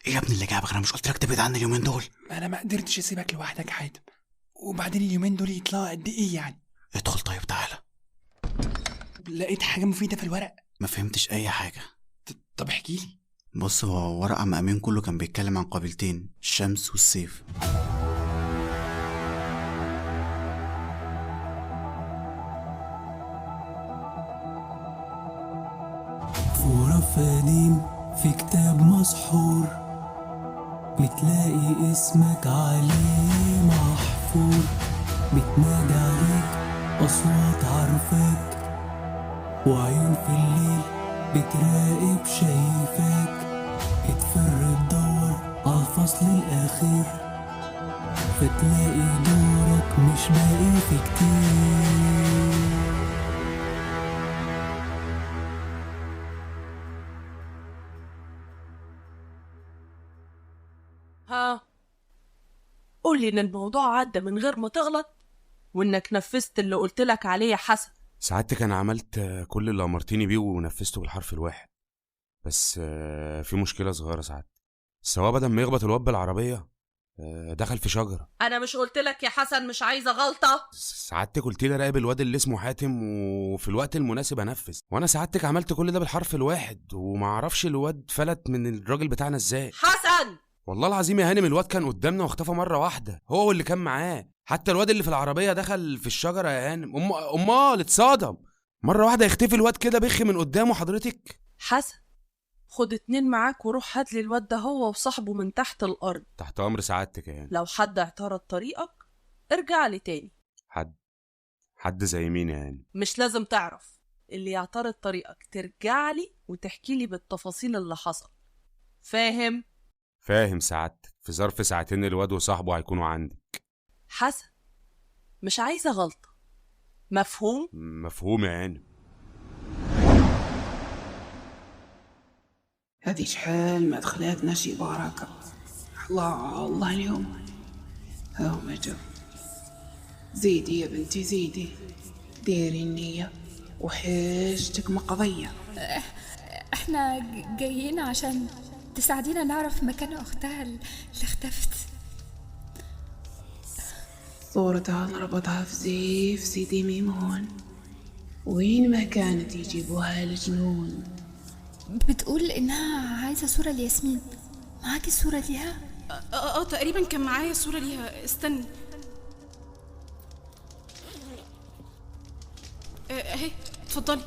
ايه يا ابني اللي جابك؟ انا مش قلت لك تبعد عني اليومين دول؟ انا ما قدرتش اسيبك لوحدك يا حاتم، وبعدين اليومين دول يطلعوا قد ايه يعني؟ ادخل طيب، تعالى. لقيت حاجة مفيدة في الورق؟ ما فهمتش اي حاجة. طب احكي لي. بص، هو ورق عم امين كله كان بيتكلم عن قبيلتين، الشمس والسيف. في قديم في كتاب مسحور بتلاقي اسمك عليه محفور، بتنادي عليك أصوات عارفاك، وعيون في الليل بتراقب شايفاك، بتفر تدور عالفصل الأخير، فتلاقي دورك مش باقي في كتير. ها، قولي ان الموضوع عدى من غير ما تغلط، وانك نفذت اللي قلتلك عليه يا حسن. سعادتك انا عملت كل اللي امرتيني بيه ونفذته بالحرف الواحد، بس في مشكلة صغيرة سعادتك. السواق بدل ما يخبط الواد بالعربية دخل في شجرة. انا مش قلتلك يا حسن مش عايزه غلطه؟ سعادتك قلت لي راقب الواد اللي اسمه حاتم وفي الوقت المناسب انفذ، وانا سعادتك عملت كل ده بالحرف الواحد، وما اعرفش الواد فلت من الراجل بتاعنا ازاي. حسن والله العظيم يا هانم الواد كان قدامنا واختفى مرة واحدة، هو اللي كان معاه، حتى الواد اللي في العربية دخل في الشجرة يا هانم. امال اتصدم مرة واحدة، يختفي الواد كده بخ من قدامه حضرتك. حسن خد 2 معاك وروح هات لي الواد ده هو وصاحبه من تحت الارض. تحت امر سعادتك يا هانم. لو حد اعترض طريقك ارجع لي تاني. حد زي مين يا هانم؟ مش لازم تعرف، اللي يعترض طريقك ترجع لي وتحكي لي بالتفاصيل اللي حصل، فاهم؟ فاهم سعادتك. في ظرف ساعتين الواد وصاحبه هيكونوا عندك. حسن مش عايزه غلطه، مفهوم؟ مفهوم يا هانم. هذه شحال ما دخلاتنا شي بركة. الله الله اليوم هاهما جاو. زيدي يا بنتي زيدي، ديري النية وحاجتك مقضية. احنا جايين عشان تساعدينا نعرف مكان أختها اللي اختفت. صورتها نربطها في زيف سيدي ميمون، وين ما كانت يجيبوها الجنون. بتقول إنها عايزة صورة لياسمين، معاكي صورة ليها؟ تقريبا كان معايا صورة ليها، استني. اهي اتفضلي.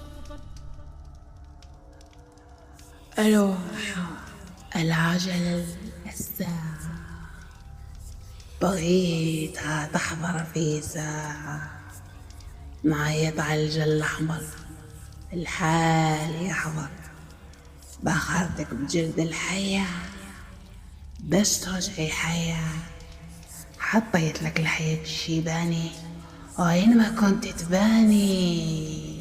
ألو العجل الساعة، بغيتها تحضر في ساعة، نعيط على الجل الأحمر الحال يحضر، بخرتك بجلد الحياة باش ترجعي حياة، حطيت لك الحياة الشيباني وين ما كنت تباني.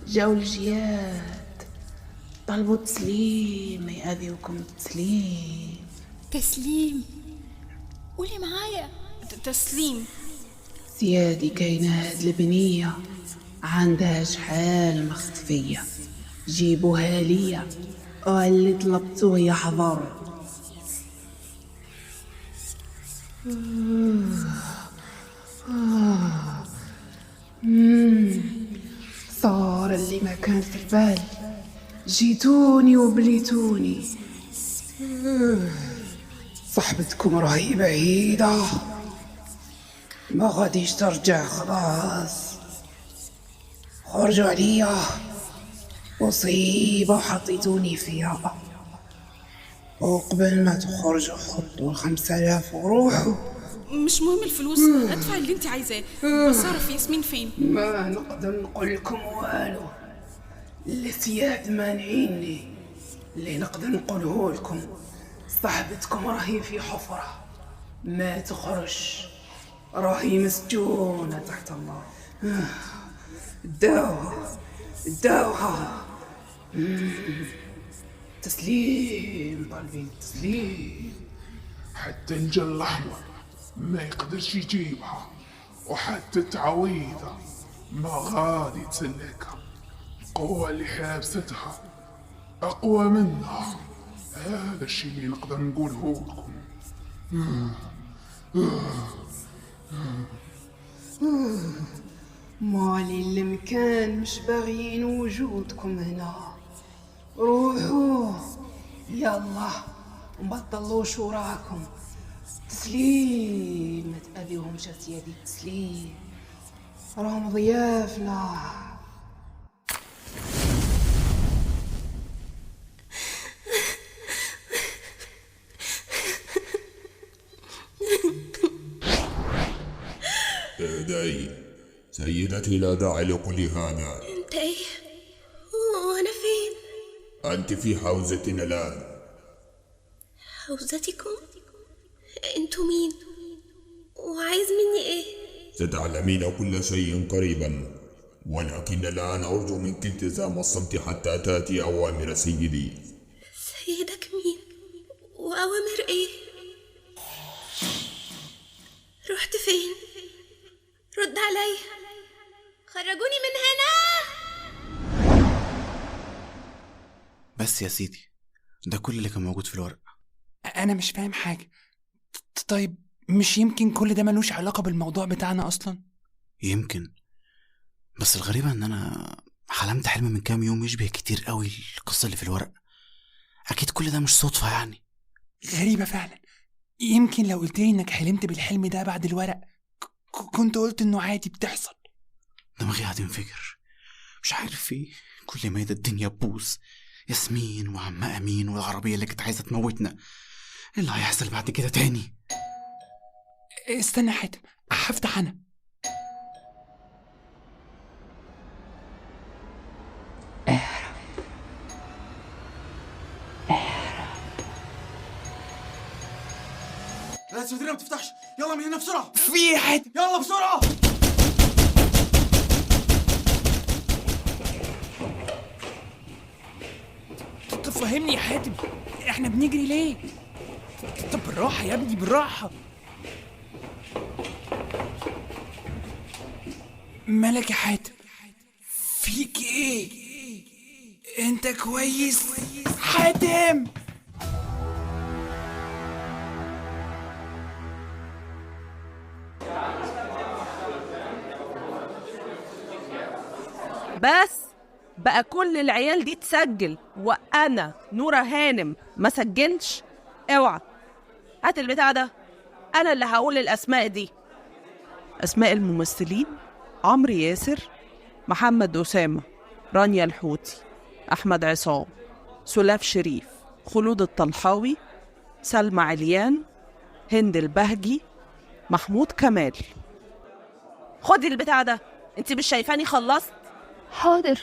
جاو الجياد طلبوا تسليم، يأذيوكم تسليم. تسليم؟ قولي معايا تسليم. سيادي كاينة هاد البنية عندها شحال مختفية، جيبوها ليا واللي طلبتوه يحضر. صار اللي ما كان في البال، جيتوني وبليتوني. صاحبتكم راهي بعيدة، ما غاديش ترجع خلاص، خرجوا عليا مصيبة حطيتوني فيها، وقبل ما تخرجوا حطوا 5000 وروحوا. مش مهم الفلوس، ادفع اللي انت عايزاه، بس اعرف ياسمين فين. ما نقدر نقول لكم والو، السياد مانعيني. اللي نقدر نقوله لكم صاحبتكم راهي في حفرة ما تخرج، راهي مسجونة تحت الله. داوها داوها. تسليم طالبين تسليم. حتى الجل الأحمر ما يقدرش يجيبها، وحتى تعويضة ما غادي تسلكها. القوة اللي حابستها أقوى منها. هذا الشيء اللي نقدر نقوله لكم. مالي المكان مش باغيين وجودكم هنا. روحوا يلا وما تضلوش وراكم. تسليم، ما تأذيهمش سيادي، تسليم، راهم ضيافنا. اهدئي سيدتي، لا داعي لكل هذا. انت ايه؟ وانا فين؟ انت في حوزتنا الان. حوزتكم؟ انتوا مين؟ وعايز مني ايه؟ ستعلمين كل شيء قريبا، ولكن الان ارجو منك التزام الصمت حتى تاتي اوامر سيدي. سيدك مين؟ واوامر ايه؟ رحت فين؟ رد علي، خرجوني من هنا. بس يا سيدي، ده كل اللي كان موجود في الورق. انا مش فاهم حاجة. طيب مش يمكن كل ده ملوش علاقة بالموضوع بتاعنا أصلا؟ يمكن، بس الغريبة إن أنا حلمت حلم من كام يوم يشبه كتير قوي القصة اللي في الورق. أكيد كل ده مش صدفة يعني. غريبة فعلا. يمكن لو قلتلي إنك حلمت بالحلم ده بعد الورق كنت قلت إنه عادي بتحصل. دماغي هتنفجر، مش عارف إيه. كل ما الدنيا تبوظ، ياسمين وعم أمين والعربية اللي كانت عايزة تموتنا. إيه اللي هيحصل بعد كده تاني؟ استنى حاتم، هفتح أنا. اهرب اهرب. لا السترة ما بتفتحش، يلا من هنا بسرعة. في إيه حاتم؟ يلا بسرعة. تفهمني يا حاتم، احنا بنجري ليه؟ طب بالراحة يا ابني، بالراحة. مالك يا حاتم؟ فيك ايه؟ انت كويس حاتم؟ بس بقى كل العيال دي تسجل وانا نورة هانم ما سجلش؟ اوعى، هات البتاع ده، انا اللي هقول الاسماء دي. اسماء الممثلين: عمرو ياسر، محمد أسامة، رانيا الحوتي، أحمد عصام، سلاف شريف، خلود الطلحاوي، سلمى عليان، هند البهجي، محمود كمال. خدي البتاع ده، انت مش شايفاني خلصت؟ حاضر.